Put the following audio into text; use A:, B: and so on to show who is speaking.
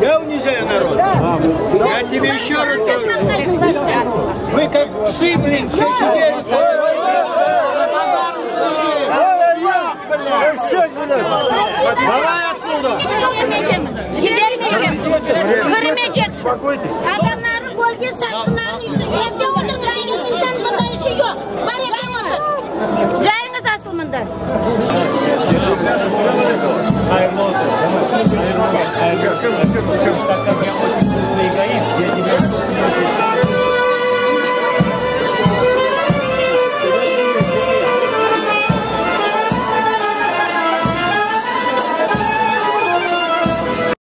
A: Я унижаю народ. Я тебе еще раз говорю. Вы как псы, блин, все сидели.
B: Давай отсюда!
C: Успокойтесь.
B: Adamları gölge sattılar, işi evde oturğan insan bunda işi yoq. Bar evde otur. Cayıñız asıl mında.